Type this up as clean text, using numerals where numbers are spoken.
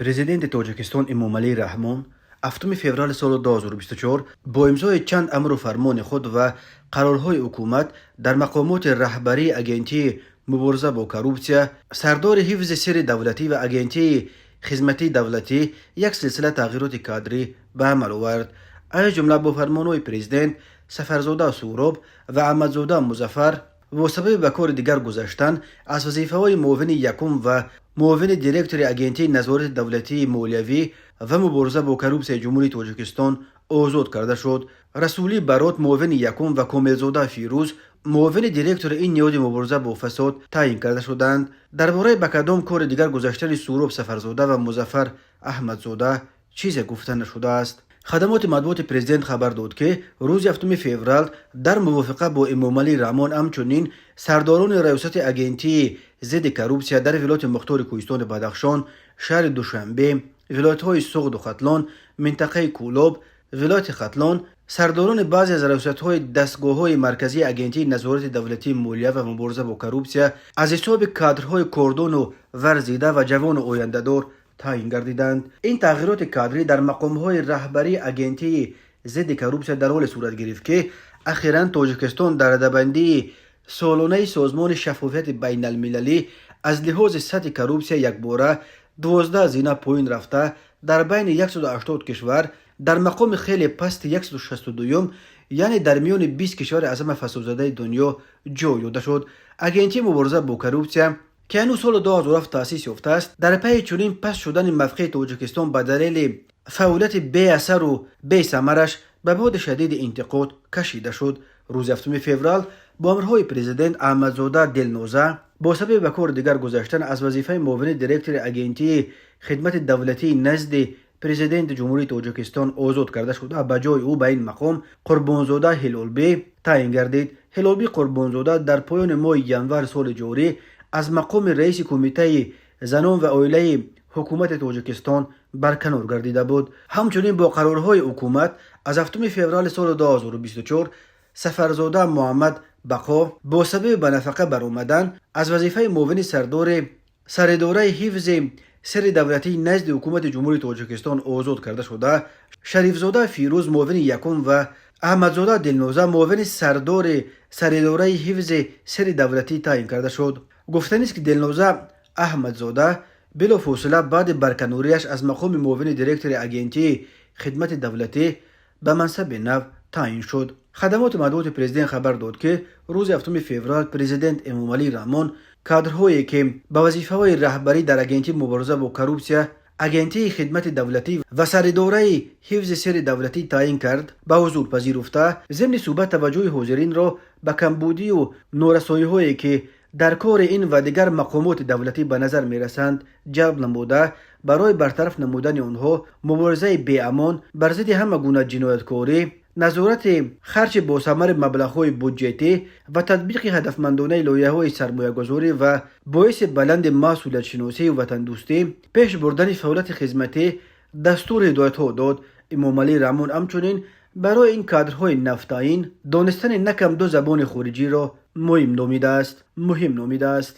Президенти Тоҷикистон Эмомалӣ Раҳмон 7 феврали соли 2024 бо имзои чанд амру фармони худ ва қарорҳои ҳукумат дар мақомоти раҳбарии Агентии мубориза бо коррупсия, сардори ҳифзи сирри давлатӣ ва Агентии хизматии давлатӣ як силсила тағйироти кадрӣ ба амал овард. Аз ҷумла, бо фармонҳои президент Сафарзода Суҳроб ва Аҳмадзода Музаффар бо сабаби ба кори дигар гузаштан аз вазифаҳои муовини якум ва муовини директори Агентии назорати давлатии молиявӣ ва мубориза бо коррупсияи Ҷумҳурии Тоҷикистон озод карда шуд. Расулӣ Барот муовини якум ва Комилзода Фирӯз муовини директори ин ниҳоди мубориза бо фасод таъин карда шуданд. Дар бораи ба кадом кори дигар гузаштани Суҳроб Сафарзода ва Музаффар Аҳмадзода чизе гуфта нашудааст. Хадамоти матбуоти президент хабар дод, ки рӯзи 7 феврал дар мувофиқа бо Эмомалӣ Раҳмон ҳамчунин сардорони раёсати Агентии зидди коррупсия дар вилояти мухтори Кӯҳистони Бадахшон, шаҳри Душанбе, вилоятҳои Суғду Хатлон, минтақаи Кӯлоб, вилояти Хатлон, сардорони баъзе аз раёсатҳои дастгоҳҳои марказии Агентии назорати давлатии молия ва мубориза бо коррупсия аз ҳисоби кадрҳои кордону варзида ва ҷавону ояндадор таъин гардиданд. Ин тағйироти кадрӣ дар мақомҳои раҳбарии Агентии зидди коррупсия дар ҳоле сурат гирифт, ки ахиран Тоҷикистон дар радабандии солонаи Созмони шаффофияти байналмилалӣ аз лиҳози сатҳи коррупсия якбора 12 зина поин рафта, дар байни 180 кишвар дар мақоми хеле пасти 162-юм, яъне дар миёни 20 кишвари аз ҳама фасодзадаи дунё ҷой дода шуд. Агентии мубориза бо коррупсия, ки ҳанӯз соли 2007 таъсис ёфтааст, дар пайи чунин паст шудани мавқеи Тоҷикистон ба далели фаъолияти беасару бесамараш ба боди шадиди интиқод кашида шуд. Рӯзи 7 феврал бо амрҳои президент Аҳмадзода Дилноза бо сабаби ба кори дигар гузаштан аз вазифаи муовини директори Агентии хидмати давлатии назди Президенти Ҷумҳурии Тоҷикистон озод карда шуда, ба ҷои ӯ ба ин мақом Қурбонзода Ҳилолбӣ таъин гардид. Ҳилолбӣ Қурбонзода дар поёни моҳи январ соли ҷорӣ аз мақоми раиси Кумитаи занон ва оилаи ҳукумати Тоҷикистон барканор гардида буд. Ҳамчунин бо қарорҳои ҳукумат аз 7 феврали соли 2024 Сафарзода Муҳаммад Бақо бо сабаби ба нафақа баромадан аз вазифаи муовини сардори Саридораи ҳифзи сирри давлатии назди ҳукумати Ҷумҳурии Тоҷикистон озод карда шуда, Шарифзода Фирӯз муовини якум ва Аҳмадзода Дилноза муовини сардори Саридораи ҳифзи сирри давлатӣ таъин карда шуд. Гуфтанист, ки Дилноза Аҳмадзода билофосила баъди барканориаш аз мақоми муовини директори Агентии хидмати давлатӣ ба мансаби нав таъин шуд. Хадамоти матбуоти президент хабар дод, ки рӯзи 7 феврал президент Эмомалӣ Раҳмон кадрҳое, ки ба вазифаҳои раҳбарӣ дар Агентии мубориза бо коррупсия, Агентии хидмати давлатӣ ва Саридораи ҳифзи сирри давлатӣ таъин кард, ба ҳузур пазируфта, зимни суҳбат таваҷҷӯҳи ҳозиринро ба камбудию норасоиҳое, ки дар кори ин ва дигар мақомоти давлатӣ ба назар мерасанд, ҷалб намуда, барои бартараф намудани онҳо муборизаи беамон бар зидди ҳама гуна ҷинояткорӣ, назорати харҷи босамари маблағҳои буҷетӣ ва татбиқи ҳадафмандонаи лоиҳаҳои сармоягузорӣ ва боиси баланди масъулиятшиносию ватандӯстӣ пеш бурдани фаъолияти хизматӣ дастуру ҳидоятҳо дод. Эмомалӣ Раҳмон ҳамчунин барои ин кадрҳои навтаъин донистани на кам ду забони хориҷиро муҳим номидааст.